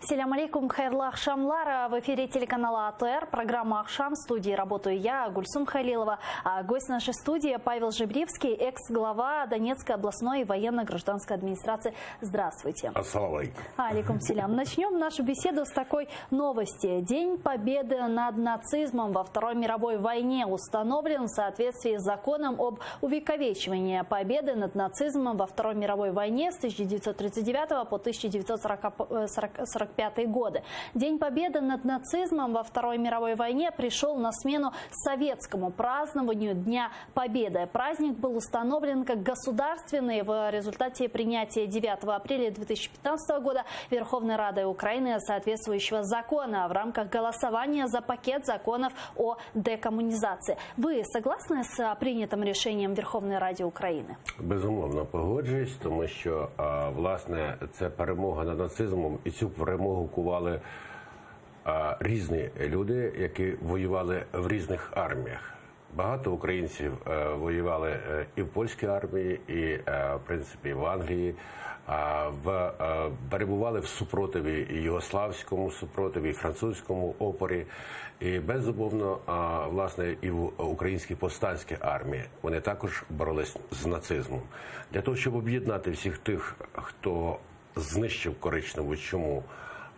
Selâm aleyküm, hayırlı aqşamlar. В эфире телеканала АТР, программа «Aqşam». В студии работаю я, Гульсум Халилова. А гость нашей студии Павел Жебривский, экс-глава Донецкой областной военно-гражданской администрации. Здравствуйте. Ассаламу алейкум. Алейкум селям. Начнем нашу беседу с такой новости. День победы над нацизмом во Второй мировой войне установлен в соответствии с законом об увековечивании победы над нацизмом во Второй мировой войне с 1939 по 1945 годы. День победы над нацизмом во Второй мировой войне пришел на смену советскому празднованию Дня Победы. Праздник был установлен как государственный в результате принятия 9 апреля 2015 года Верховной Радой Украины соответствующего закона в рамках голосования за пакет законов о декоммунизации. Вы согласны с принятым решением Верховной Ради Украины? Безумовно, погоджуюсь, тому що, а, власне, це перемога над нацизмом, і цю перемогу кували а, різні люди, які воювали в різних арміях. Багато українців е, воювали е, і в польській армії, і е, в принципі в Англії, а, в, е, перебували в супротиві і югославському супротиві, і французькому опорі, і безумовно, а, власне, і в українській повстанській армії. Вони також боролись з нацизмом. Для того, щоб об'єднати всіх тих, хто знищив коричневу чуму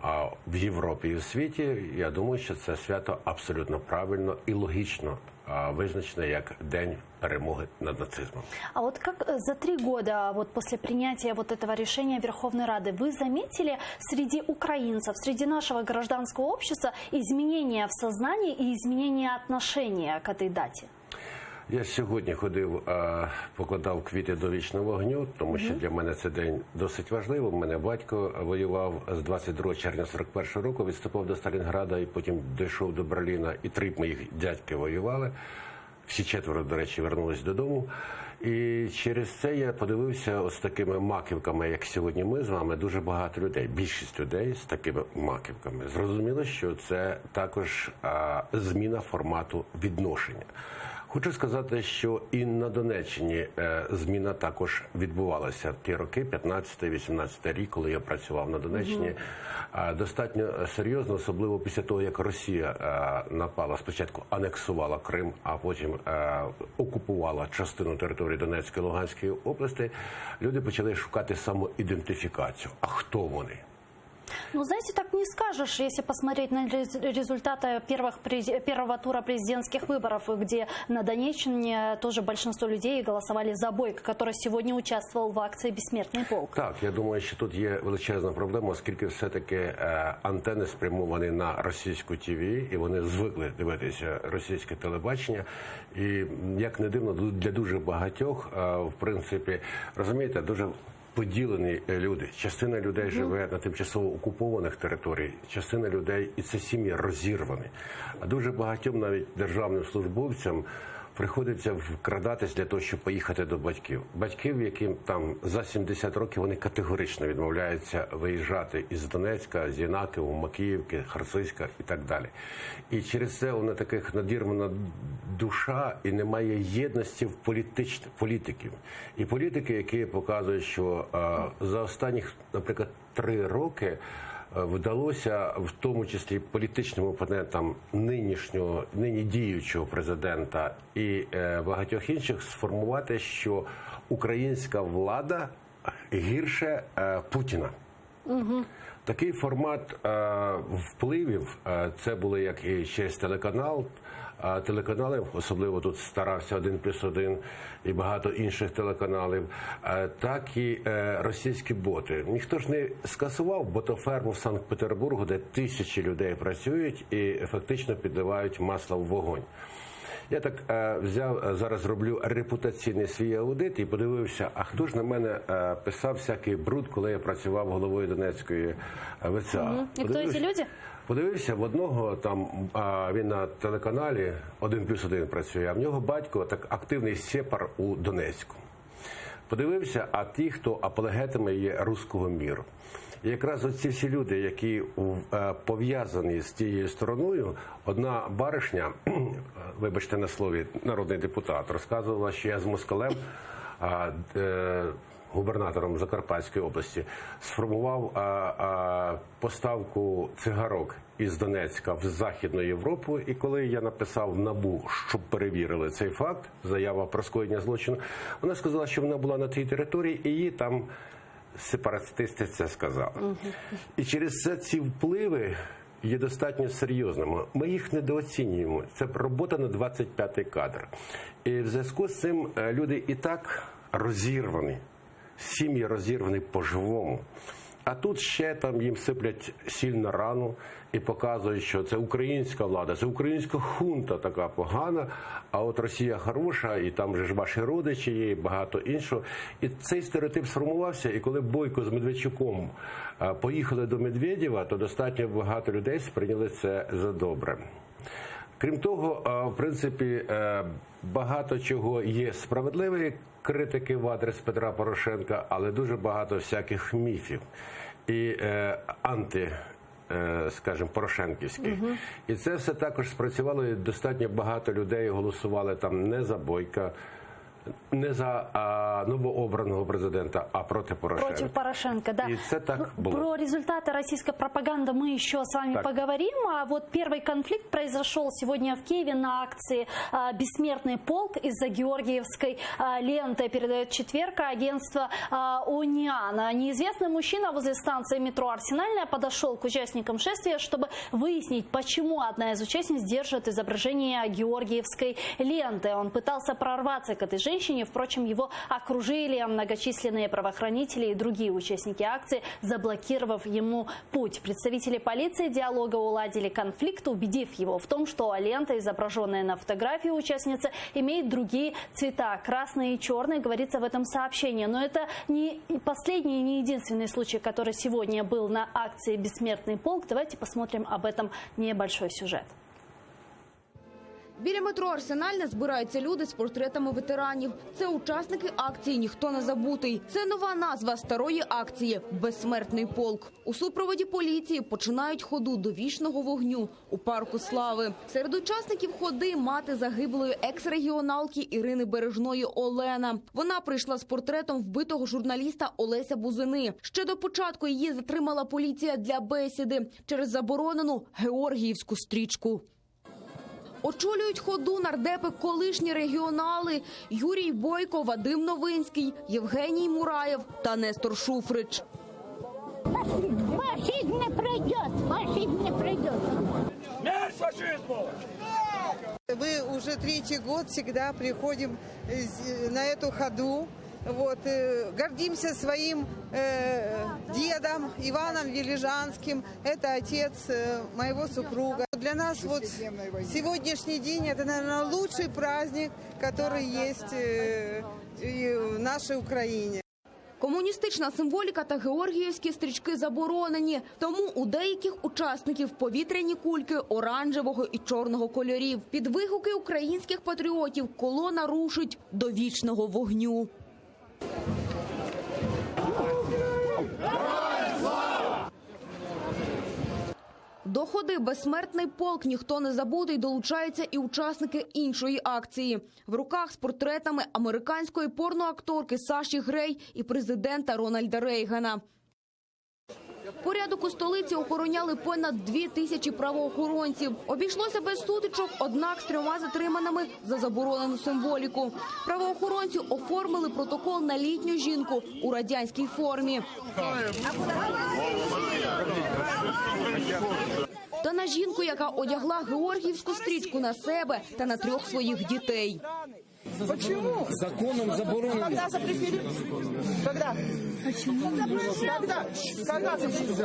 а в Європі і в світі, я думаю, що це свято абсолютно правильно і логічно а, визначене як День перемоги над нацизмом. А вот как э, за 3 года вот после принятия вот этого решения Верховной Рады вы заметили среди украинцев, среди нашего гражданского общества изменения в сознании и изменения отношения к этой дате? Я сьогодні ходив, е, покладав квіти до вічного вогню, тому що для мене це день досить важливий. У мене батько воював з 22 червня 41 року, відступав до Сталінграда і потім дійшов до Берліна. І три моїх дядьки воювали. Всі четверо, до речі, вернулись додому. І через це я подивився ось такими маківками, як сьогодні ми з вами, дуже багато людей, більшість людей з такими маківками. Зрозуміло, що це також а, зміна формату відношення. Хочу сказати, що і на Донеччині е, зміна також відбувалася в ті роки, 15-18 рік, коли я працював на Донеччині. Е, Достатньо серйозно, особливо після того, як Росія е, напала, спочатку анексувала Крим, а потім е, окупувала частину території Донецької і Луганської області, люди почали шукати самоідентифікацію. А хто вони? Ну, знаете, так не скажешь, если посмотреть на результаты первых, первого тура президентских выборов, где на Донеччине тоже большинство людей голосовали за Бойко, который сегодня участвовал в акции «Бессмертный полк». Так, я думаю, що тут є величезна проблема, оскільки все-таки е, антени спрямовані на російську ТВ, і вони звикли дивитися російське телебачення. І як не дивно, для дуже багатьох, е, в принципі, розумієте, дуже поділені люди. Частина людей живе на тимчасово окупованих територіях, частина людей, і це сім'ї розірвані. А дуже багатьом навіть державним службовцям приходиться вкрадатись для того, щоб поїхати до батьків. Батьків, яким там за 70 років вони категорично відмовляються виїжджати із Донецька, з Єнакієва, Макіївки, Харцизька і так далі. І через це у таких надірвана душа і немає єдності в політич... політиків. І політики, які показують, що е, за останніх, наприклад, 3 роки е, вдалося, в тому числі політичним опонентам нинішнього, нині діючого президента і е, багатьох інших, сформувати, що українська влада гірше е, Путіна. Такий формат е, впливів е, це були як і через телеканал. е, Телеканали, особливо тут старався 1+1 і багато інших телеканалів, е, так і е, російські боти. Ніхто ж не скасував ботоферму в Санкт-Петербургу, де тисячі людей працюють і фактично підливають масло в вогонь. Я так е, взяв е, зараз роблю репутаційний свій аудит і подивився, а хто ж на мене е, писав всякий бруд, коли я працював головою Донецької е, ВЦА. І хто ці люди? Подивився в одного там а, він на телеканалі 1+1 працює, а в нього батько так активний сепар у Донецьку. Подивився, а ті, хто апологетами є руського міру. І якраз оці всі люди, які е, пов'язані з тією стороною, одна баришня, вибачте на слові, народний депутат, розказувала, що я з москалем а, е, губернатором Закарпатської області, сформував поставку цигарок із Донецька в Західну Європу. І коли я написав НАБУ, щоб перевірили цей факт, заява про скоєння злочину, вона сказала, що вона була на тій території, і їй там сепаратисти це сказали. І через це ці впливи є достатньо серйозними. Ми їх недооцінюємо. Це робота на 25-й кадр. І в зв'язку з цим е, люди і так розірвані, сім'ї розірвані по-живому. А тут ще там їм сиплять сіль на рану і показують, що це українська влада, це українська хунта така погана, а от Росія хороша, і там же ж ваші родичі є, і багато іншого. І цей стереотип сформувався, і коли Бойко з Медведчуком е, поїхали до Медведєва, то достатньо багато людей сприйняли це за добре. Крім того, е, в принципі, е, багато чого є справедливої критики в адрес Петра Порошенка, але дуже багато всяких міфів і е, анти. е, Скажімо, порошенківських. І це все також спрацювало. і Достатньо багато людей голосували там не за Бойка, не за а, новообраного президента, а проти Порошенка. Против Порошенко, да. І це так Ну, було. Про результаты российской пропаганды мы еще с вами Так. поговорим. А вот первый конфликт произошел сегодня в Киеве на акции а, «Бессмертный полк» из-за Георгиевской а, ленты. Передает четверка агентство а, «Униан». Неизвестный мужчина возле станции метро «Арсенальная» подошел к участникам шествия, чтобы выяснить, почему одна из участниц держит изображение Георгиевской ленты. Он пытался прорваться к этой женщине. Впрочем, его окружили многочисленные правоохранители и другие участники акции, заблокировав ему путь. Представители полиции диалога уладили конфликт, убедив его в том, что лента, изображенная на фотографии участницы, имеет другие цвета – красный и черный, говорится в этом сообщении. Но это не последний и не единственный случай, который сегодня был на акции «Бессмертный полк». Давайте посмотрим об этом небольшой сюжет. Біля метро «Арсенальне» збираються люди з портретами ветеранів. Це учасники акції «Ніхто не забутий». Це нова назва старої акції «Безсмертний полк». У супроводі поліції починають ходу до вічного вогню у парку Слави. Серед учасників ходи мати загиблої екс-регіоналки Ірини Бережної Олена. Вона прийшла з портретом вбитого журналіста Олеся Бузини. Ще до початку її затримала поліція для бесіди через заборонену Георгіївську стрічку. Очолюють ходу нардепи колишні регіонали Юрій Бойко, Вадим Новинський, Євгеній Мураєв та Нестор Шуфрич. Фашизм, фашизм не пройдет, фашизм не пройдет. Смерть фашизму! Мы уже третий год всегда приходим э, с- на эту ходу. Вот, э, гордимся своим э, дедом Иваном Велижанским. Это отец э, моего супруга. Для нас вот сегодняшний день это, наверное, лучший праздник, который есть э, и в нашей Украине. Комуністична символіка та георгіївські стрічки заборонені. Тому у деяких учасників повітряні кульки оранжевого і чорного кольорів. Під вигуки українських патріотів колона рушить до вічного вогню. До ходи «Безсмертний полк» ніхто не забуде й долучаються і учасники іншої акції. В руках з портретами американської порноакторки Саші Грей і президента Рональда Рейгана. Порядок у столиці охороняли понад 2000 правоохоронців. Обійшлося без сутичок, однак з трьома затриманими за заборонену символіку. Правоохоронці оформили протокол на літню жінку у радянській формі. Та на жінку, яка одягла георгіївську стрічку на себе та на трьох своїх дітей. Почему? Законом заборонено. Когда запретили? Когда? Почему? Когда? Когда запретили?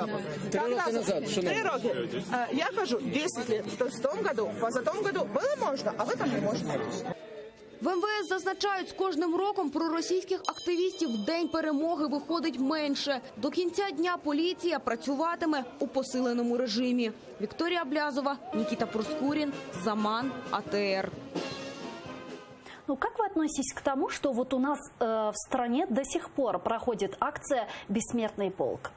Три Когда роки назад, запретили? шановні. Три роки. Э, Я хожу 10 лет. То есть в том году, в позатом году было можно, а в этом не можно. В МВС зазначають, з кожним роком проросійських активістів в день перемоги виходить менше. До кінця дня поліція працюватиме у посиленому режимі. Вікторія Блязова, Нікіта Проскурін, Заман, АТР. Ну, как вы относитесь к тому, что вот у нас э, в стране до сих пор проходит акция «Бессмертный полк»?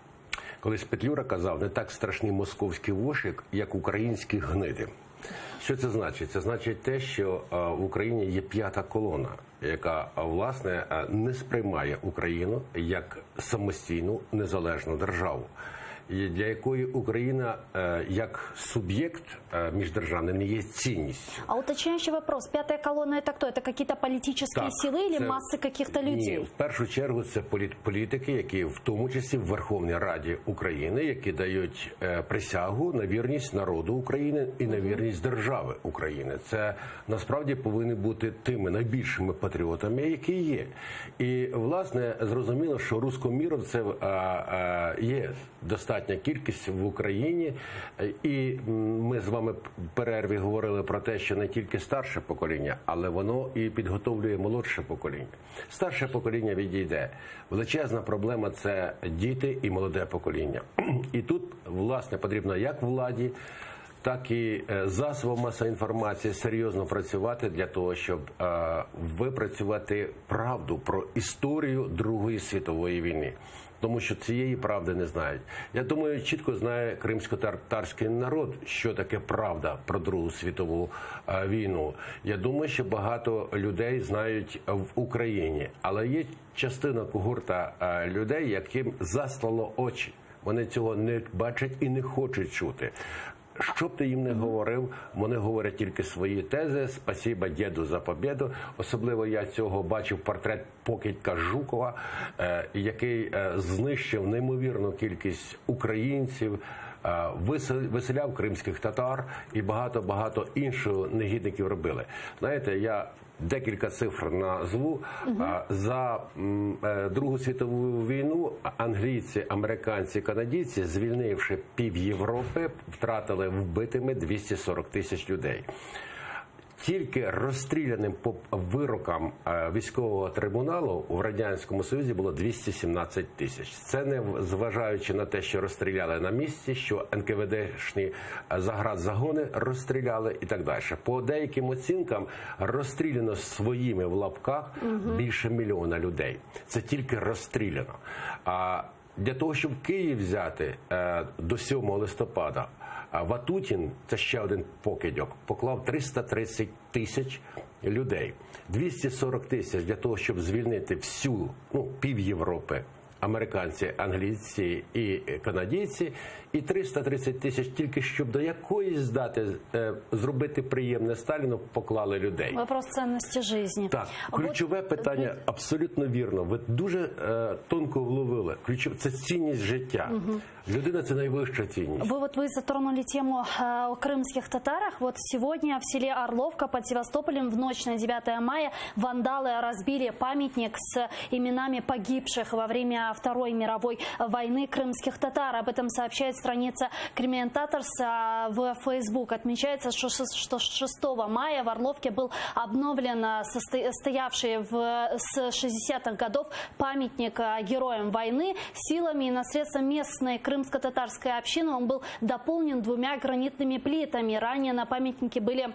Колись Петлюра казав, не так страшні московські воші, як українські гниди. Що це значить? Це значить те, що е, в Україні є п'ята колона, яка е, власне е, не сприймає Україну як самостійну незалежну державу, і для якої Україна е, як суб'єкт е, міждержавний не є цінністю. А уточняющий вопрос. Пятая колонна это кто? Это какие-то политические силы или це- массы каких-то людей? Ні, в першу чергу це політ- політики, які в тому числі в Верховній Раді України, які дають е, присягу на вірність народу України і на вірність держави України. Це насправді повинні бути тими найбільшими патріотами, які є. І власне зрозуміло, що рускоміровців е, е, є достатня кількість в Україні, Е, і м, ми з вами в перерві говорили про те, що не тільки старше покоління, але воно і підготовлює молодше покоління. Старше покоління відійде. Величезна проблема це діти і молоде покоління. І тут, власне, потрібно як владі, так і е, засобам масової інформації серйозно працювати для того, щоб е, випрацювати правду про історію Другої світової війни. Тому що цієї правди не знають. Я думаю, чітко знає кримсько-татарський народ, що таке правда про Другу світову е, війну. Я думаю, що багато людей знають в Україні, але є частина когорта е, людей, яким заслало очі. Вони цього не бачать і не хочуть чути. Що б ти їм не говорив, вони говорять тільки свої тези. Спасибо деду за победу. Особливо я цього бачив портрет покидька Жукова, е, який е, знищив неймовірну кількість українців, е, висел- виселяв кримських татар і багато багато іншого негідників робили. Знаєте, я декілька цифр назву. А, За м, е, Другу світову війну англійці, американці, канадійці, звільнивши пів Європи, втратили вбитими 240 тисяч людей. Тільки розстріляним по вирокам е, військового трибуналу в радянському союзі було 217 тисяч. Це не зважаючи на те, що розстріляли на місці, що НКВДшні е, заградзагони розстріляли і так далі. По деяким оцінкам розстріляно своїми в лапках більше мільйона людей. Це тільки розстріляно. А для того, щоб Київ взяти е, до 7 листопада. А Ватутін, це ще один покидьок, поклав 330 тисяч людей. 240 тисяч для того, щоб звільнити всю, ну, пів Європи, американці, англійці і канадійці, і 330 тисяч тільки щоб до якоїсь дати е, зробити приємне Сталіну, поклали людей. Вопрос ценности жизни. Так, Вот, ключове питання абсолютно вірно. Ви дуже е, тонко вловили. Ключов це цінність життя. Людина це найвища цінність. Вы вот вы затронули тему э, о крымских татарах. Вот сегодня в селе Орловка под Севастополем в ночь на 9 мая вандалы разбили памятник с именами погибших во время Второй мировой войны крымских татар. Об этом сообщает страница Crimean Tatars а, в Facebook. Отмечается, что шес- что 6 мая в Орловке был обновлен а, состо- стоявший в, с 60-х годов памятник а, героям войны. Силами и на средства местной крымско-татарской общины он был дополнен двумя гранитными плитами. Ранее на памятнике были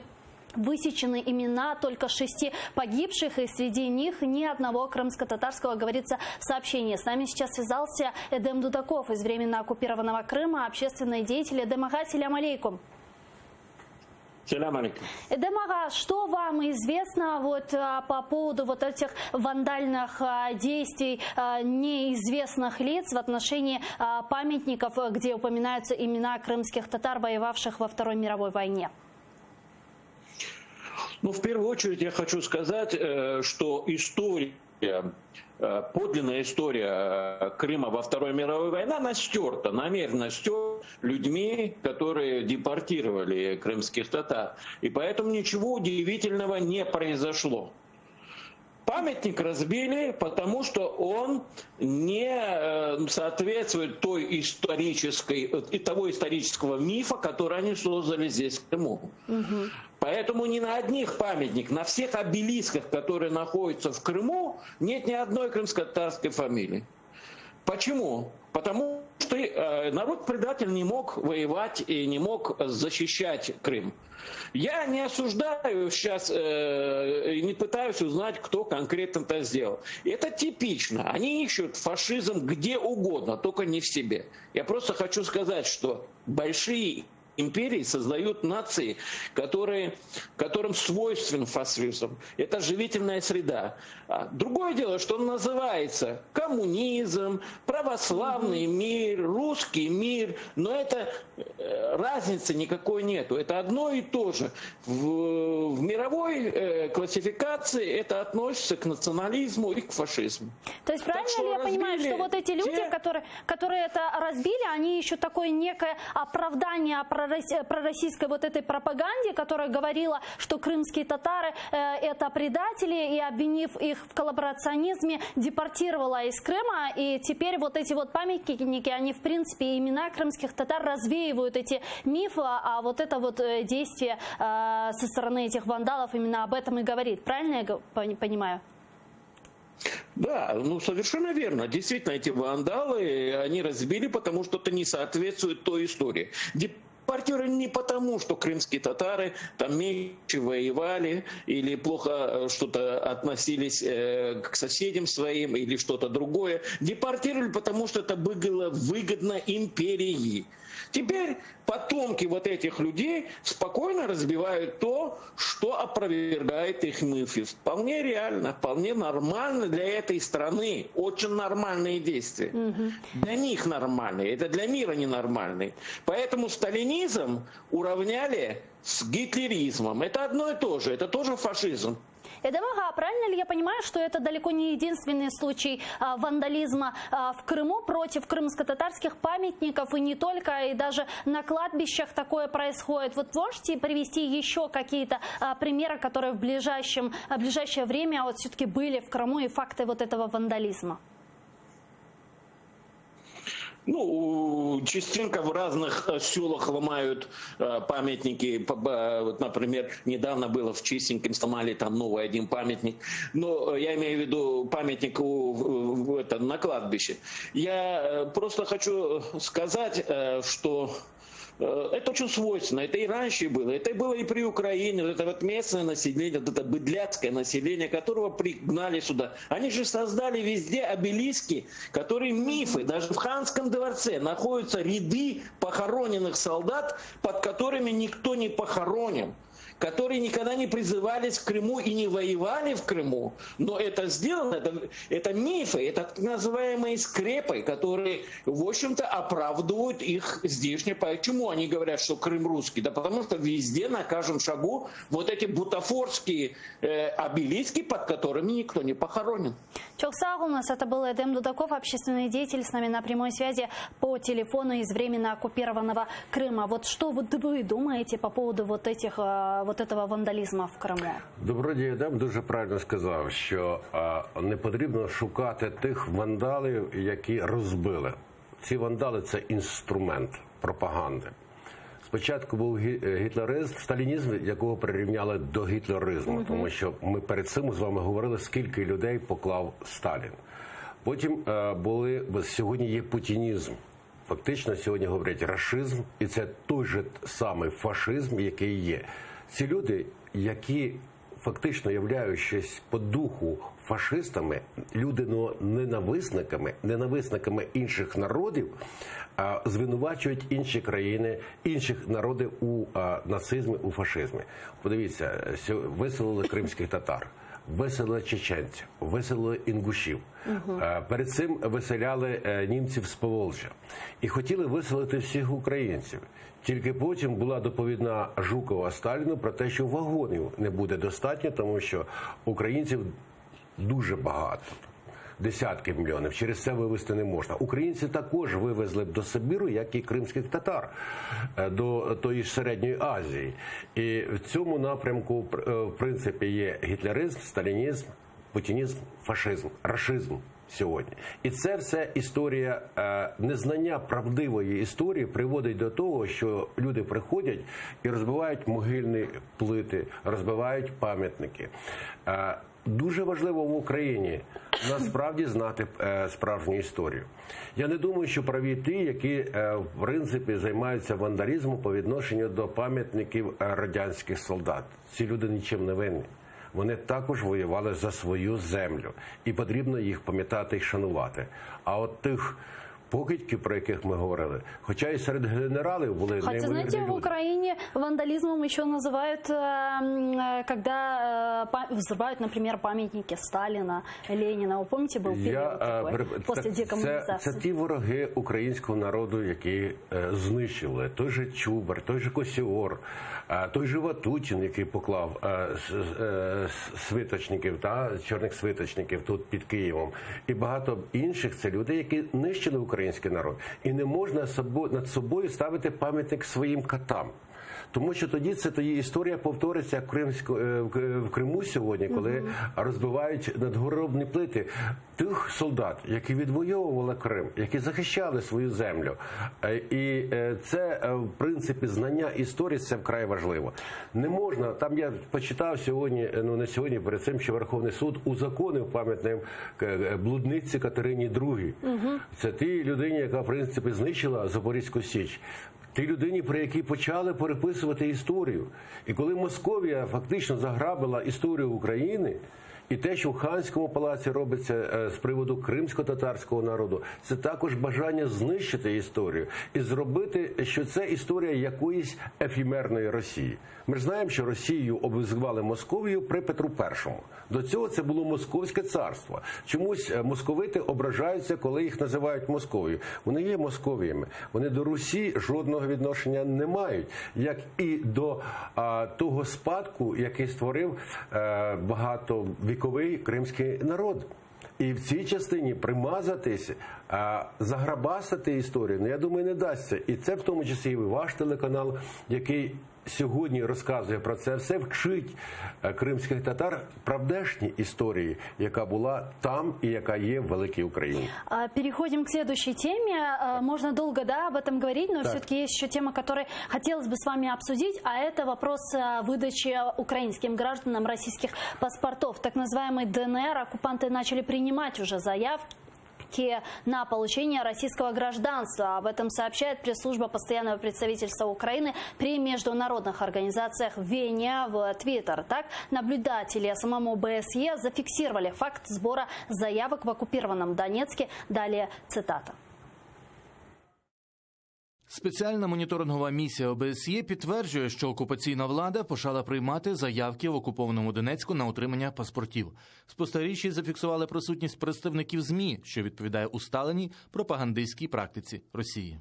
высечены имена только шести погибших, и среди них ни одного крымско-татарского, говорится в сообщении. С нами сейчас связался Эдем Дудаков из временно оккупированного Крыма, общественный деятель. Эдем ağa, selâm aleyküm. Selâm aleyküm. Эдем ağa, что вам известно вот а, по поводу вот этих вандальных а, действий а, неизвестных лиц в отношении а, памятников, где упоминаются имена крымских татар, воевавших во Второй мировой войне? Ну, в первую очередь я хочу сказать, э, что история, э, подлинная история э, Крыма во Второй мировой войне, она стерта, намеренно стерта людьми, которые депортировали крымских татар. И поэтому ничего удивительного не произошло. Памятник разбили, потому что он не э, соответствует той исторической, и того исторического мифа, который они создали здесь в Крыму. Поэтому не на одних памятниках, на всех обелисках, которые находятся в Крыму, нет ни одной крымско-татарской фамилии. Почему? Потому что э, народ-предатель не мог воевать и не мог защищать Крым. Я не осуждаю сейчас, э, не пытаюсь узнать, кто конкретно это сделал. Это типично. Они ищут фашизм где угодно, только не в себе. Я просто хочу сказать, что большие Империи создают нации, которые, которым свойствен фашизм. Это живительная среда. А другое дело, что он называется коммунизм, православный мир, русский мир, но это э, разницы никакой нету. Это одно и то же. В, в мировой э, классификации это относится к национализму и к фашизму. То есть правильно что ли я понимаю, разбили что вот эти люди, те- которые, которые это разбили, они ищут такое некое оправдание пророс- пророссийской вот этой пропаганде, которая говорила, что крымские татары э, это предатели, и обвинив их в коллаборационизме, депортировала из Крыма, и теперь вот эти вот памятники, они в принципе имена крымских татар развеивают эти мифы, а вот это вот э, действие э, со стороны этих вандалов именно об этом и говорит. Правильно я го- пони- понимаю? Да, ну совершенно верно. Действительно, эти вандалы, они разбили, потому что это не соответствует той истории. Депортировали не потому, что крымские татары там меньше воевали или плохо э, что-то относились э, к соседям своим или что-то другое. Депортировали, потому что это было выгодно империи. Теперь потомки вот этих людей спокойно разбивают то, что опровергает их мифы. Вполне реально, вполне нормально для этой страны. Очень нормальные действия. Для них нормальные, это для мира ненормальные. Поэтому сталинизм уравняли с гитлеризмом. Это одно и то же, это тоже фашизм. Эдем ağa, а правильно ли я понимаю, что это далеко не единственный случай а, вандализма а, в Крыму против крымско-татарских памятников и не только, и даже на кладбищах такое происходит? Вот можете привести еще какие-то а, примеры, которые в ближайшем, а, ближайшее время вот все-таки были в Крыму и факты вот этого вандализма? Ну, частенько в разных э, селах ломают э, памятники. Вот, например, недавно было в Чистеньком, сломали там новый один памятник. Но э, я имею в виду памятник у, в, в, это, на кладбище. Я просто хочу сказать, что это очень свойственно. Это и раньше было. Это было и при Украине. Вот это вот местное население, вот это быдляцкое население, которого пригнали сюда. Они же создали везде обелиски, которые мифы. Даже в Ханском дворце находятся ряды похороненных солдат, под которыми никто не похоронен, которые никогда не призывались в Крыму и не воевали в Крыму. Но это сделано, это, это мифы, это так называемые скрепы, которые, в общем-то, оправдывают их здешнее. Почему они говорят, что Крым русский? Да потому что везде, на каждом шагу, вот эти бутафорские э, обелиски, под которыми никто не похоронен. Çoq sağ oluñız. Это был Эдем Дудаков, общественный деятель, с нами на прямой связи по телефону из временно оккупированного Крыма. Вот что вот вы думаете по поводу вот этих, э, вот этого вандализма в Крыму? Добродій Едем дуже правильно сказав, що а, не потрібно шукати тих вандалів, які розбили. Ці вандали це інструмент пропаганди. Спочатку був гі- е, гітлеризм, сталінізм, якого прирівняли до гітлеризму, тому що ми перед цим з вами говорили, скільки людей поклав Сталін. Потім е, були сьогодні є путінізм. Фактично сьогодні говорять рашизм, і це той же самий фашизм, який є. Ці люди, які фактично являючись по духу фашистами, люди ненависниками, ненависниками інших народів, а, звинувачують інші країни, інших народів у а, нацизмі, у фашизмі. Подивіться, сьо- виселили кримських татар. Виселили чеченців, виселили інгушів. Е, Перед цим виселяли е, німців з Поволжя і хотіли виселити всіх українців. Тільки потім була доповідна Жукова Сталіну про те, що вагонів не буде достатньо, тому що українців дуже багато. Десятки мільйонів. Через це вивезти не можна. Українці також вивезли б до Сибіру, як і кримських татар, е, до тої ж Середньої Азії. І в цьому напрямку, е, в принципі, є гітлеризм, сталінізм, путінізм, фашизм, рашизм сьогодні. І це все історія е, незнання правдивої історії приводить до того, що люди приходять і розбивають могильні плити, розбивають пам'ятники. Е, Дуже важливо в Україні насправді знати е, справжню історію. Я не думаю, що праві ті, які е, в принципі займаються вандалізмом по відношенню до пам'ятників е, радянських солдат. Ці люди нічим не винні. Вони також воювали за свою землю, і потрібно їх пам'ятати і шанувати. А от тих. Покидьки, про яких ми говорили, хоча і серед генералів були Хотя, неймовірні знаете, в люди. Украине вандализмом еще называют, э, м, э, когда э, па- взрывают, например, памятники Сталина, Ленина. Вы помните, был период е, такой переп- после це, це, декоммунизации? це ті вороги українського народу, які е, знищили той же Чубар, той же Косіор, е, той же Ватутін, який поклав е, с- е, с- свиточників та чорних свиточників тут під Києвом, і багато інших це люди, які нищили український народ. І не можна собо- над собою ставити пам'ятник своїм катам. Тому що тоді це тоді історія повториться як в Кримську е, в К- в Криму сьогодні, коли розбивають надгробні плити тих солдат, які відвоювали Крим, які захищали свою землю. Е, І е, це е, в принципі знання історії це вкрай важливо. Не можна там. Я почитав сьогодні, е, ну не сьогодні, перед цим, що Верховний суд узаконив пам'ятник е, е, блудниці Катерині II. Це тій людині, яка в принципі знищила Запорізьку Січ. Тій людині, при якій почали переписувати історію. І коли Московія фактично заграбила історію України, і те, що в ханському палаці робиться е, з приводу кримсько-татарського народу, це також бажання знищити історію і зробити, що це історія якоїсь ефімерної Росії. Ми ж знаємо, що Росію обізвали Московію при Петру І. До цього це було Московське царство. Чомусь е, московити ображаються, коли їх називають Московією. Вони є Московіями. Вони до Русі жодного відношення не мають, як і до а, того спадку, який створив е, багатовіковий кримський народ. І в цій частині примазатись, а, заграбастати історію, ну я думаю, не дасться. І це в тому числі і ваш телеканал, який сьогодні розказує про це все, вчить е, кримських татар правдешній історії, яка була там і яка є в великій Україні. А, Переходим к следующей теме. А, Можно долго да, об этом говорить, но Так. все-таки есть еще тема, которую хотелось бы с вами обсудить, а это вопрос а, выдачи украинским гражданам российских паспортов. Так называемый ДНР оккупанты начали принимать уже заявки на получение российского гражданства. Об этом сообщает пресс-служба постоянного представительства Украины при международных организациях в Вене в Твиттер. Так, наблюдатели самому ОБСЕ зафиксировали факт сбора заявок в оккупированном Донецке. Далее цитата. Спеціальна моніторингова місія ОБСЄ підтверджує, що окупаційна влада почала приймати заявки в окупованому Донецьку на отримання паспортів. Спостерігачі зафіксували присутність представників ЗМІ, що відповідає усталеній пропагандистській практиці Росії.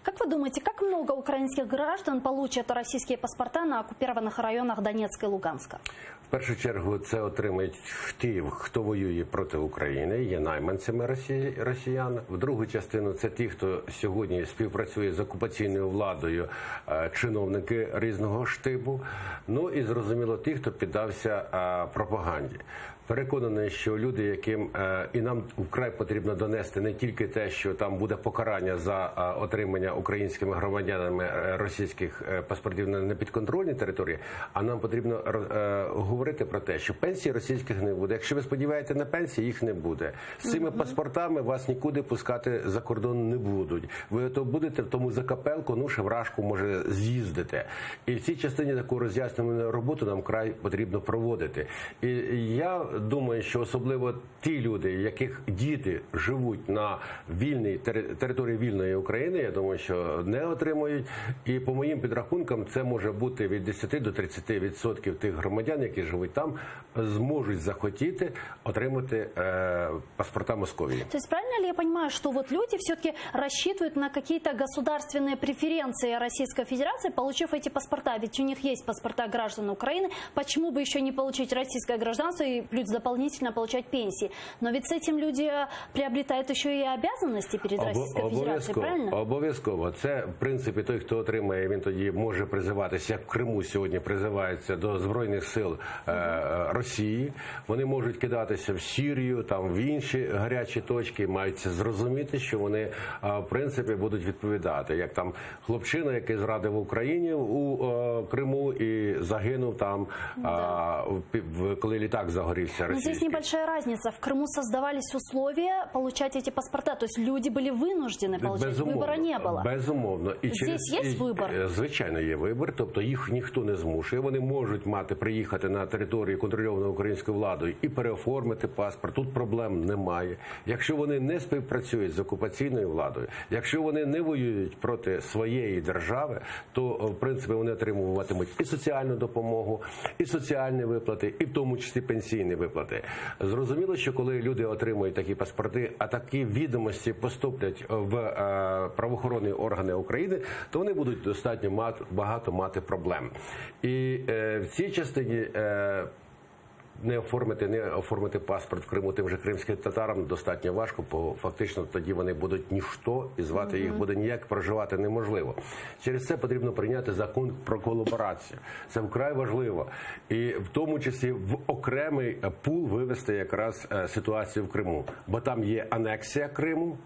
Как вы думаете, как много украинских граждан получат российские паспорта на оккупированных районах Донецка и Луганска? В першу чергу це отримають ті, хто воює проти України, є найманцями росі- росіян. В другу частину це ті, хто сьогодні співпрацює з окупаційною владою, е, чиновники різного штибу. Ну і зрозуміло, ті, хто піддався е, пропаганді. Переконаний, що люди, яким е, і нам вкрай потрібно донести не тільки те, що там буде покарання за е, отримання українськими громадянами е, російських е, паспортів на непідконтрольній території, а нам потрібно роз- е, говорити про те, що пенсії російських не буде. Якщо ви сподіваєте на пенсії, їх не буде. З цими паспортами вас нікуди пускати за кордон не будуть. Ви то будете в тому закапелку, ну ще в рашку може з'їздите. І в цій частині таку роз'яснювальну роботу нам край потрібно проводити. І я думаю, що особливо ті люди, яких діти живуть на вільній тери- території вільної України, я думаю, що не отримують. І по моїм підрахункам, це може бути від 10 до 30 відсотків тих громадян, які живуть там, зможуть захотіти отримати е, паспорта Московії. То есть правильно ли я понимаю, что вот люди все-таки рассчитывают на какие-то государственные преференции Российской Федерации, получив эти паспорта? Ведь у них есть паспорта граждан Украины. Почему бы еще не получить российское гражданство и плюс дополнительно получать пенсии? Но ведь с этим люди э, приобретают еще и обязанности перед Обо- Российской Федерацией, Обов'язково, правильно? обов'язково. Це, в принципі, той, хто отримає, він тоді може призиватися, як в Криму сьогодні призиваються до Збройних сил е, Росії. Вони можуть кидатися в Сірію, там в інші гарячі точки, мають це зрозуміти, що вони, е, в принципі, будуть відповідати. Як там хлопчина, який зрадив Україні у е, Криму і загинув там, е, в- в- коли літак загорівся. дивитися Но здесь російське. небольшая разница. В Крыму создавались условия получать эти паспорта. То есть люди были вынуждены получать. Выбора не было. Безумовно. І Здесь є і, вибір? е, Звичайно, є вибір. Тобто їх ніхто не змушує. Вони можуть мати приїхати на територію контрольовану українською владою і переоформити паспорт. Тут проблем немає. Якщо вони не співпрацюють з окупаційною владою, якщо вони не воюють проти своєї держави, то е, в принципі вони отримуватимуть і соціальну допомогу, і соціальні виплати, і в тому числі пенсійні виплати. Зрозуміло, що коли люди отримують такі паспорти, а такі відомості поступлять в е, правоохоронні органи України, то вони будуть достатньо мати багато мати проблем. І е, в цій частині. Е, не оформити, не оформити паспорт в Криму тим же кримським татарам достатньо важко, бо фактично тоді вони будуть ніхто і звати їх буде ніяк проживати неможливо. Через це потрібно прийняти закон про колаборацію. Це вкрай важливо. І в тому числі в окремий е, пул вивести якраз е, ситуацію в Криму, бо там є анексія Криму.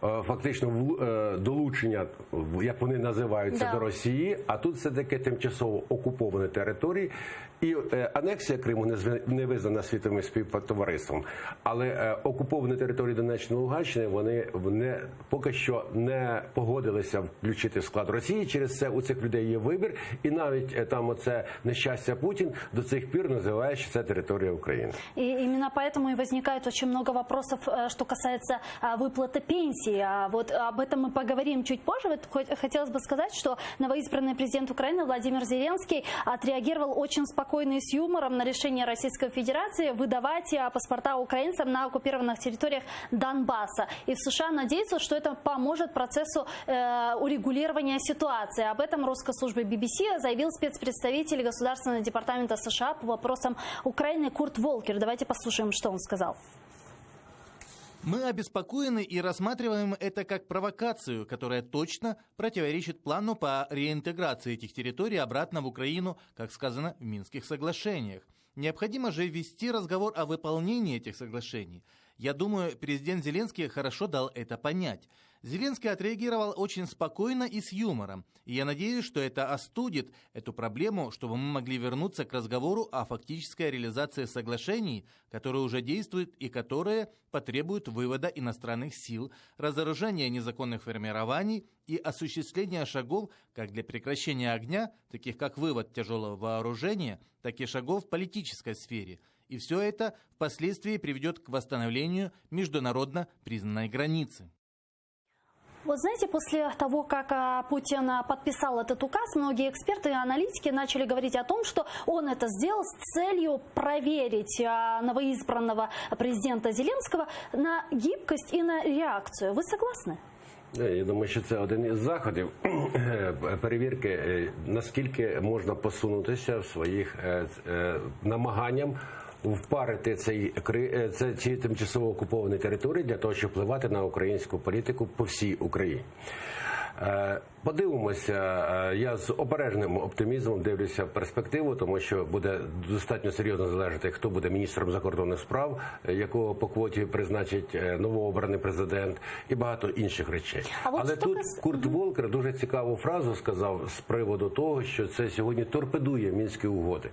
е, Фактично в- е, долучення, в- як вони називаються, Да. до Росії, а тут все таки тимчасово окуповані території. І е, анексія Криму не зв- не визнана світовим співтовариством. Але е, окуповані території Донеччини і Луганщини вони не поки що не погодилися включити в склад Росії. Через це у цих людей є вибір, і навіть е, там оце нещастя Путін до цих пір називає, що це територія України. И именно поэтому и возникает очень много вопросов, э, что касается а, выплаты пенсии. А вот об этом мы поговорим чуть позже. Вот хоть- хотелось бы сказать, что новоизбранный президент Украины Владимир Зеленский отреагировал очень спокойно и с юмором на решение Российской Федерации выдавать а, паспорта украинцам на оккупированных территориях Донбасса. И в США надеются, что это поможет процессу э, урегулирования ситуации. Об этом русской службе BBC заявил спецпредставитель Государственного департамента США по вопросам Украины Курт Волкер. Давайте послушаем, что он сказал. Мы обеспокоены и рассматриваем это как провокацию, которая точно противоречит плану по реинтеграции этих территорий обратно в Украину, как сказано в Минских соглашениях. Необходимо же вести разговор о выполнении этих соглашений. Я думаю, президент Зеленский хорошо дал это понять. Зеленский отреагировал очень спокойно и с юмором. И я надеюсь, что это остудит эту проблему, чтобы мы могли вернуться к разговору о фактической реализации соглашений, которые уже действуют и которые потребуют вывода иностранных сил, разоружения незаконных формирований и осуществления шагов как для прекращения огня, таких как вывод тяжелого вооружения, так и шагов в политической сфере. И все это впоследствии приведет к восстановлению международно признанной границы. Вот знаете, после того, как а, Путин а, подписал этот указ, многие эксперты и аналитики начали говорить о том, что он это сделал с целью проверить а, новоизбранного президента Зеленского на гибкость и на реакцию. Вы согласны? Е, Я думаю, що це один із заходів е, перевірки, е, наскільки можна посунутися в своїх е, е, намаганням впарити цей кри- е, це ці тимчасово окуповані території для того, щоб впливати на українську політику по всій Україні. Е, Подивимося, Е, я з обережним оптимізмом дивлюся в перспективу, тому що буде достатньо серйозно залежати, хто буде міністром закордонних справ, е, якого по квоті призначить е, новообраний президент, і багато інших речей. А от Але що тут кас- Курт Волкер дуже цікаву фразу сказав з приводу того, що це сьогодні торпедує мінські угоди.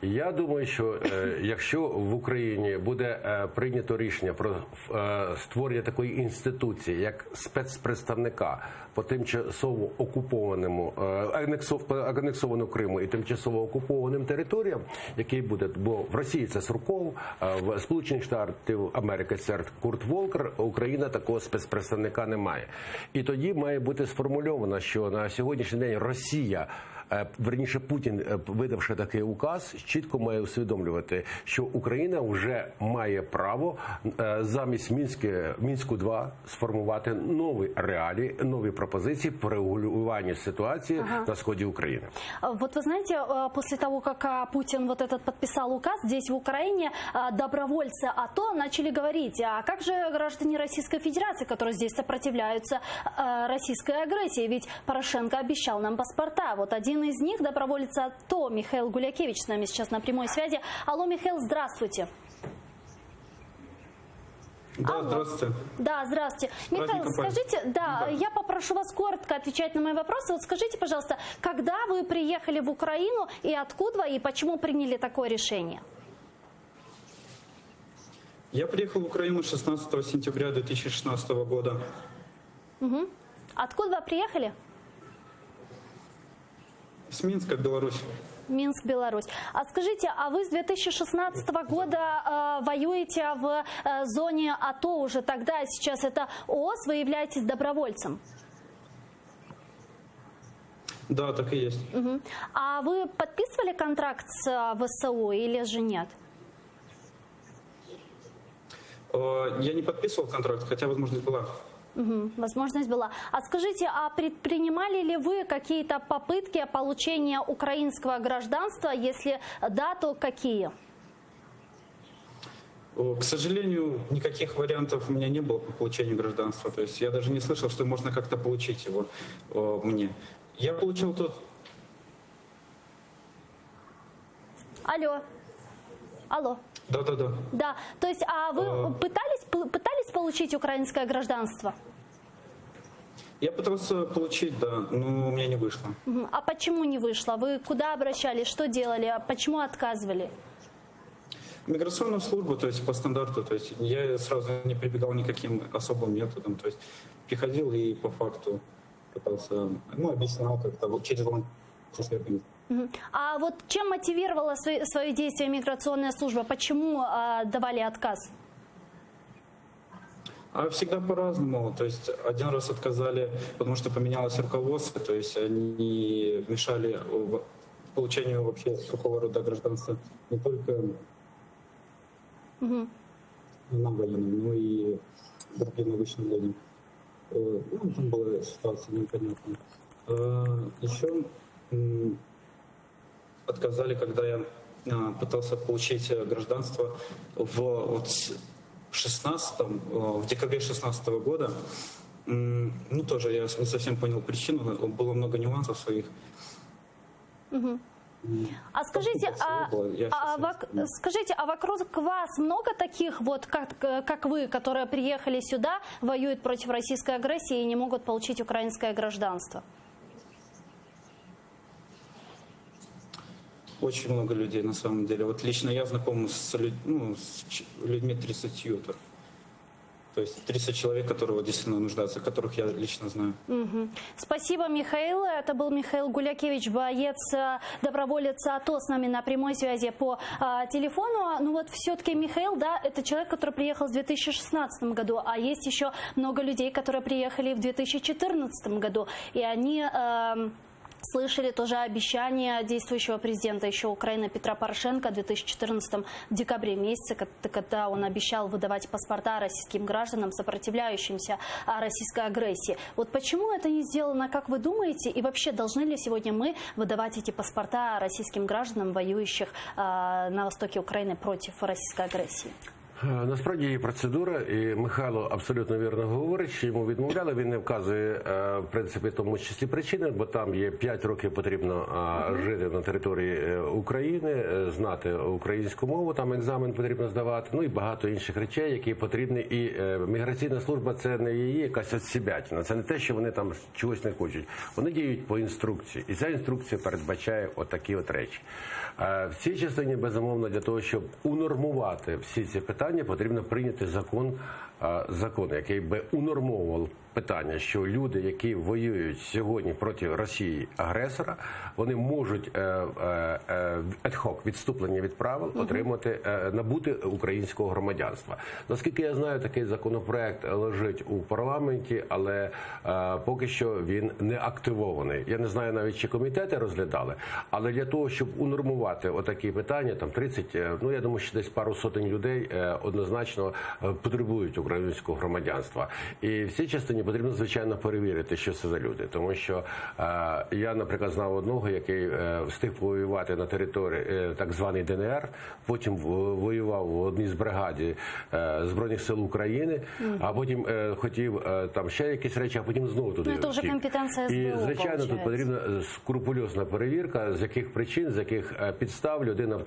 І Я думаю, що е, якщо в Україні буде е, прийнято рішення про е, створення такої інституції, як спецпредставника по тимчасово окупованому е, анексов- по анексованому Криму і тимчасово окупованим територіям, який буде, бо в Росії це Сурков, е, в Сполучених Штатів Америки це Курт Волкер, Україна такого спецпредставника не має. І тоді має бути сформульовано, що на сьогоднішній день Росія. е, Верніше Путін, е, видавши такий указ, чітко має усвідомлювати, що Україна вже має право е, замість Мінське Мінську 2 сформувати нові реалії, нові пропозиції по регулюванню ситуації на сході України. А, Вот вы знаете, э, после того, как а, Путин вот этот подписал указ, здесь в Украине а, добровольцы АТО начали говорить, а как же граждане Российской Федерации, которые здесь сопротивляются э, российской агрессии? Ведь Порошенко обещал нам паспорта. Вот один из них, доброволец АТО Михаил Гулякевич с нами сейчас на прямой связи. Алло, Михаил, здравствуйте. Да, Алло. здравствуйте. Да, здравствуйте. Михаил, праздником, Павел. скажите, да, Да. я попрошу вас коротко отвечать на мои вопросы. Вот скажите, пожалуйста, когда вы приехали в Украину и откуда, и почему приняли такое решение? Я приехал в Украину 16 сентября 2016 года. Угу. Откуда вы приехали? С Минска, Беларусь. Минск, Беларусь. А скажите, а вы с 2016 года э, воюете в э, зоне АТО уже тогда, сейчас это ООС, вы являетесь добровольцем? Да, так и есть. Угу. А вы подписывали контракт с э, ВСУ или же нет? Э, я не подписывал контракт, хотя возможность была. Угу, возможность была. А скажите, а предпринимали ли вы какие-то попытки получения украинского гражданства? Если да, то какие? К сожалению, никаких вариантов у меня не было по получению гражданства. То есть я даже не слышал, что можно как-то получить его мне. Я получил тот... Алло. Алло. Да, да, да. Да, то есть, а вы а... пытались, пытались получить украинское гражданство? Я пытался получить, да, но у меня не вышло. А почему не вышло? Вы куда обращались, что делали, а почему отказывали? Миграционную службу, то есть по стандарту, то есть я сразу не прибегал никаким особым методом, то есть приходил и по факту пытался, ну, объяснял как-то через волонтерскую А вот чем мотивировала свои, свои действия миграционная служба? Почему э, давали отказ? А всегда по-разному. То есть один раз отказали, потому что поменялось руководство, то есть они мешали получению вообще какого рода гражданства не только угу. нам военным, но и другим обычным людям. Э, ну, там была ситуация непонятная. Э, Еще отказали, когда я а, пытался получить гражданство в вот, 16 в декабре 16 года. Ну, тоже я не совсем понял причину, было много нюансов своих. Угу. А скажите, а, а, вок, скажите, а вокруг вас много таких вот, как, как вы, которые приехали сюда, воюют против российской агрессии и не могут получить украинское гражданство? Очень много людей на самом деле. Вот лично я знаком с, люд, ну, с людьми 30 так. То есть 30 человек, которые вот действительно нуждаются, которых я лично знаю. Угу. Спасибо, Михаил. Это был Михаил Гулякевич, боец, э, доброволец АТО с нами на прямой связи по а, телефону. Ну вот все-таки Михаил, да, это человек, который приехал в 2016 году, а есть еще много людей, которые приехали в 2014 году. И они... Э, слышали тоже обещание действующего президента еще Украины Петра Порошенко в 2014 декабре месяце, когда он обещал выдавать паспорта российским гражданам, сопротивляющимся а, российской агрессии. Вот почему это не сделано, как вы думаете? И вообще, должны ли сегодня мы выдавать эти паспорта российским гражданам, воюющих а, на востоке Украины против российской агрессии? Е, насправді є процедура, і Михайло абсолютно вірно говорить, що йому відмовляли. Він не вказує е, в принципі тому числі причини, бо там є 5 років потрібно е, жити на території України, знати українську мову, там екзамен потрібно здавати, ну і багато інших речей, які потрібні. І міграційна служба це не її якась отсібятина, це не те, що вони там чогось не хочуть. Вони діють по інструкції, і ця інструкція передбачає отакі от речі. В цій частині безумовно для того, щоб унормувати всі ці питання, потрібно прийняти закон, закон, який би унормовував питання, що люди, які воюють сьогодні проти Росії агресора, вони можуть ad hoc, відступлення від правил, отримати, набути українського громадянства. Наскільки я знаю, такий законопроект лежить у парламенті, але поки що він не активований. Я не знаю навіть, чи комітети розглядали, але для того, щоб унормувати отакі питання, там 30, ну я думаю, що десь пару сотень людей однозначно потребують українського громадянства. І в цій частині потрібно, звичайно, перевірити, що це за люди. Тому що е, я, наприклад, знав одного, який е, встиг повоювати на території е, так званий ДНР, потім воював в одній з бригаді е, Збройних сил України, а потім е, хотів е, там ще якісь речі, а потім знову туди. Ну, це вже компетенція СБУ, І, звичайно, тут потрібна скрупульозна перевірка, з яких причин, з яких підстав людина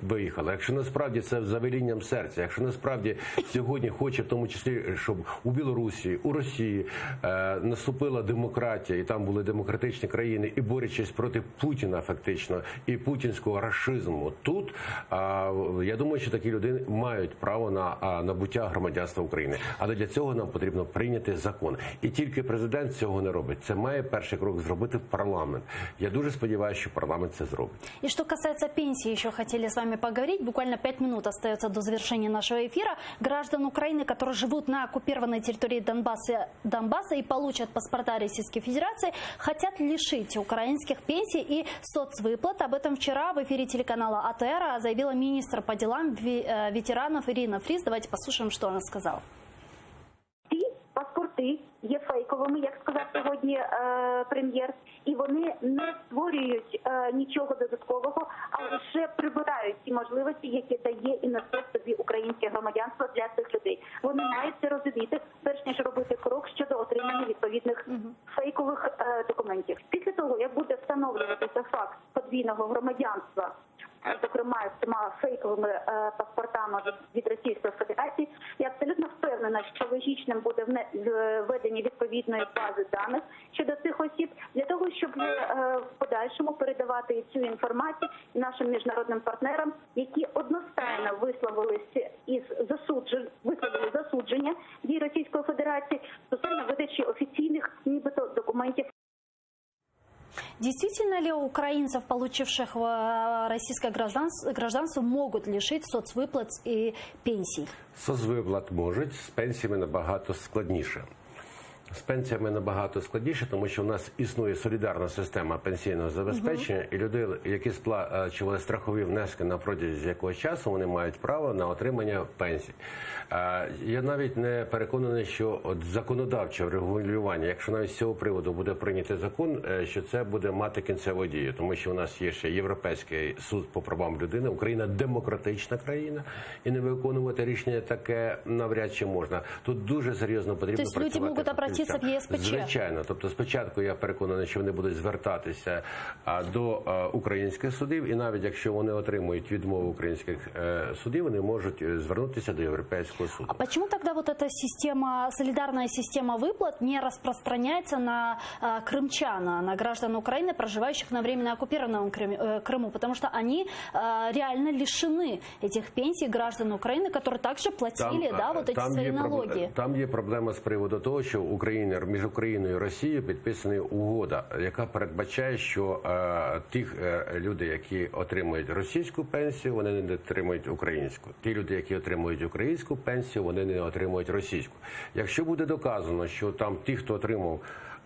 виїхала. Якщо насправді це за велінням серця, якщо насправді сьогодні хоче, в тому числі, щоб у Білорусі, у Росії, Росії е, наступила демократія, і там були демократичні країни, і борючись проти Путіна, фактично, і путінського рашизму тут, а, я думаю, що такі люди мають право на а, набуття громадянства України. Але для цього нам потрібно прийняти закон. І тільки президент цього не робить. Це має перший крок зробити парламент. Я дуже сподіваюся, що парламент це зробить. И что касается пенсии, еще хотели с вами поговорить. Буквально пять минут остается до завершения нашего эфира. Граждан Украины, которые живут на оккупированной территории Донбасса, Донбасса и получат паспорта Российской Федерации, хотят лишить украинских пенсий и соцвыплат. Об этом вчера в эфире телеканала АТР заявила министр по делам ве- э, ветеранов Ирина Фриз. Давайте послушаем, что она сказала. Ці паспорти є фейковими, як сказав сьогодні е, прем'єр, і вони не створюють е, нічого додаткового, а лише прибирають ті можливості, які дає і несе в собі українське громадянство для цих людей. Вони мають це розуміти, перш ніж робити крок щодо отримання відповідних фейкових е, документів. Після того, як буде встановлюватися факт подвійного громадянства, е, зокрема з цими фейковими е, паспортами від- від Російської Федерації, я абсолютно впевнена, що логічним буде вне- введення відповідної бази даних щодо цих осіб для того, щоб е, в подальшому передавати цю інформацію нашим міжнародним партнерам, які одностайно висловилися із засуджень, висловили засудження дій Російської Федерації стосовно видачі офіційних, нібито документів Действительно ли украинцев, получивших э, российское гражданство, гражданство, могут лишить соцвыплат и пенсий? Соцвиплат можуть, з пенсіями набагато складніше. З пенсіями набагато складніше, тому що у нас існує солідарна система пенсійного забезпечення, і люди, які сплачували страхові внески на протязі якогось часу, вони мають право на отримання пенсій. Е, Я навіть не переконаний, що от законодавче регулювання, якщо навіть з цього приводу буде прийнятий закон, е, що це буде мати кінцеву дію, тому що у нас є ще Європейський суд по правам людини, Україна демократична країна, і не виконувати рішення таке навряд чи можна. Тут дуже серйозно потрібно Тобто люди працювати можуть обратитися в фахівцям. ЄСПЧ? Звичайно, тобто спочатку я переконаний, що вони будуть звертатися а, до е, українських судів, і навіть якщо вони отримують відмову українських е, судів, вони можуть е, звернутися до Європейського суду. А почему тогда вот эта система, солидарная система выплат не распространяется на э, крымчан, на граждан Украины, проживающих на временно оккупированном Крыме- э, Крыму? Потому что они э, реально лишены этих пенсий граждан Украины, которые также платили, да, е, вот эти свои є пробле- налоги. Там є проблема з приводу того, що Україна між Україною і Росією підписана угода, яка передбачає, що е, тих е, люди, які отримують російську пенсію, вони не отримують українську. Ті люди, які отримують українську пенсію, вони не отримують російську. Якщо буде доказано, що там ті, хто отримав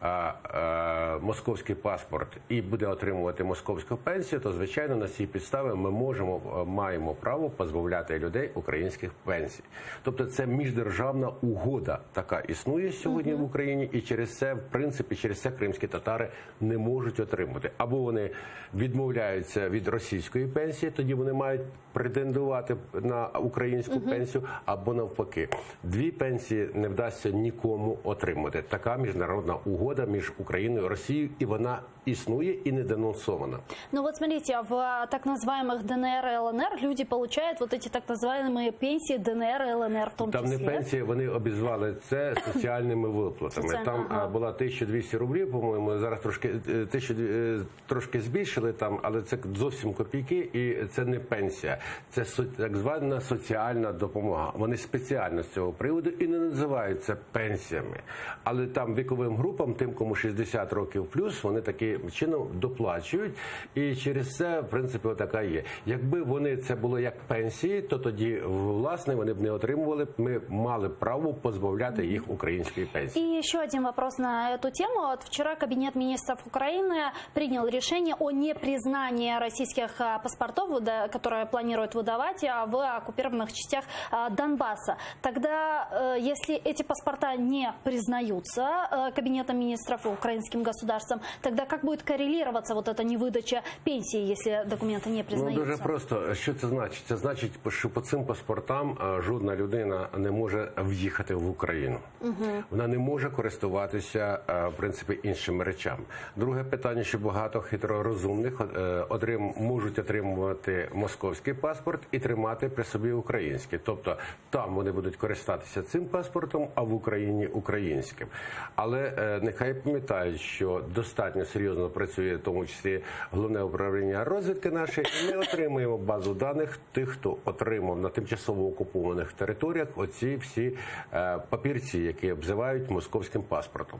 е, е, московський паспорт і буде отримувати московську пенсію, то звичайно на цій підставі ми можемо е, маємо право позбавляти людей українських пенсій. Тобто це міждержавна угода така існує сьогодні в Україні, і через це, в принципі, через це кримські татари не можуть отримати. Або вони відмовляються від російської пенсії, тоді вони мають претендувати на українську пенсію, або навпаки, дві пенсії не вдасться нікому отримати. Така міжнародна угода між Україною і Росією, і вона існує і не денонсована. Ну вот смотрите, в а, так называемых ДНР и ЛНР люди получают вот эти так называемые пенсии ДНР и ЛНР в том Там не числе. пенсія, вони обізвали це соціальними виплатами. Соціальна, Там ага. а, була 1200 рублів, по-моєму, зараз трошки е, 1200, е, трошки збільшили там, але це зовсім копійки, і це не пенсія. Це со- так звана соціальна допомога. Вони спеціально з цього приводу і не називають це пенсіями. Але там віковим групам, тим, кому 60 років плюс, вони таким чином доплачують. І через це, в принципі, отака є. Якби вони це було як пенсії, то тоді власне вони б не отримували. Ми мали право позбавляти їх української пенсії. И еще один вопрос на эту тему. Вот вчера Кабинет министров Украины принял решение о непризнании российских а, паспортов, выда- которые планируют выдавать а, в оккупированных частях а, Донбасса. Тогда, э, если эти паспорта не признаются э, Кабинетом министров. министров украинским государством. Тогда как будет коррелироваться вот эта невыдача пенсии, если документы не Ну, признаются? дуже просто. Що це значить? Це значить, що по цим паспортам е, жодна людина не може в'їхати в Україну. Вона не може користуватися е, в принципі іншими речами. Друге питання, що багато хитророзумних е, отрим, можуть отримувати московський паспорт і тримати при собі український. Тобто там вони будуть користатися цим паспортом, а в Україні українським. Але е, нехай пам'ятають, що достатньо серйозно працює, в тому числі головне управління розвідки наше, і ми отримуємо базу даних тих, хто отримав на тимчасово окупованих територіях оці всі е, папірці, які обзивають московським паспортом.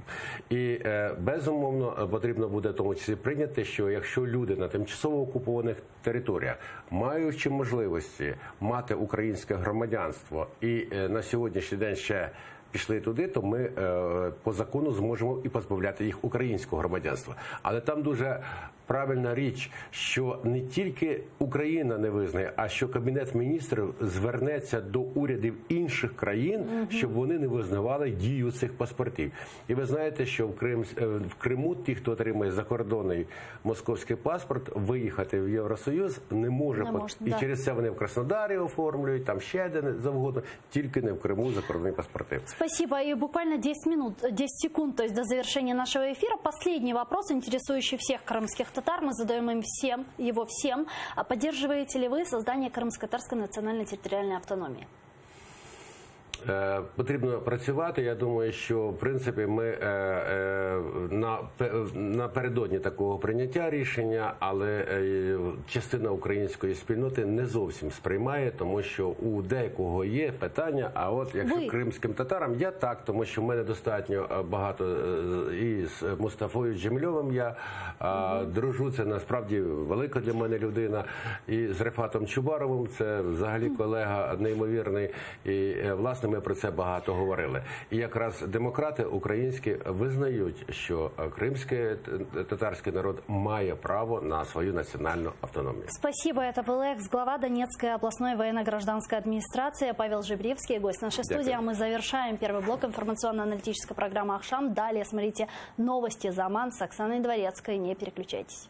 І е, безумовно е, потрібно буде в тому числі прийняти, що якщо люди на тимчасово окупованих територіях, маючи можливості мати українське громадянство і е, на сьогоднішній день ще пішли туди, то ми е, по закону зможемо і позбавляти їх українського громадянства. Але там дуже правильна річ, що не тільки Україна не визнає, а що Кабінет міністрів звернеться до урядів інших країн, щоб вони не визнавали дію цих паспортів. І ви знаєте, що в Крим е, в Криму ті, хто отримує закордонний московський паспорт, виїхати в Євросоюз не може. Не можна, і да. через це вони в Краснодарі оформлюють, там ще де завгодно, тільки не в Криму закордонні паспорти. Спасибо. И буквально 10 минут, 10 секунд, то есть до завершения нашего эфира. Последний вопрос, интересующий всех крымских татар. Мы задаем им всем, его всем. А Поддерживаете ли вы создание Крымско-Татарской национальной территориальной автономии? Е, Потрібно працювати. Я думаю, що в принципі ми е, е, на напередодні такого прийняття рішення, але е, частина української спільноти не зовсім сприймає, тому що у декого є питання. А от якщо Ви? кримським татарам, я так, тому що в мене достатньо е, багато е, і з Мустафою Джемільовим я е, дружу. Це насправді велика для мене людина. І з Рефатом Чубаровим, це взагалі колега неймовірний. І е, власне ми про це багато говорили. І якраз демократи українські визнають, що е, кримський е, татарський народ має право на свою національну автономію. Спасибо. Это был экс-глава Донецкой областной военно-гражданской администрации Павел Жебривский, гость нашей студии. А мы завершаем первый блок информационно-аналитической программы «Ахшам». Далее смотрите новости «Заман» с Оксаной Дворецкой. Не переключайтесь.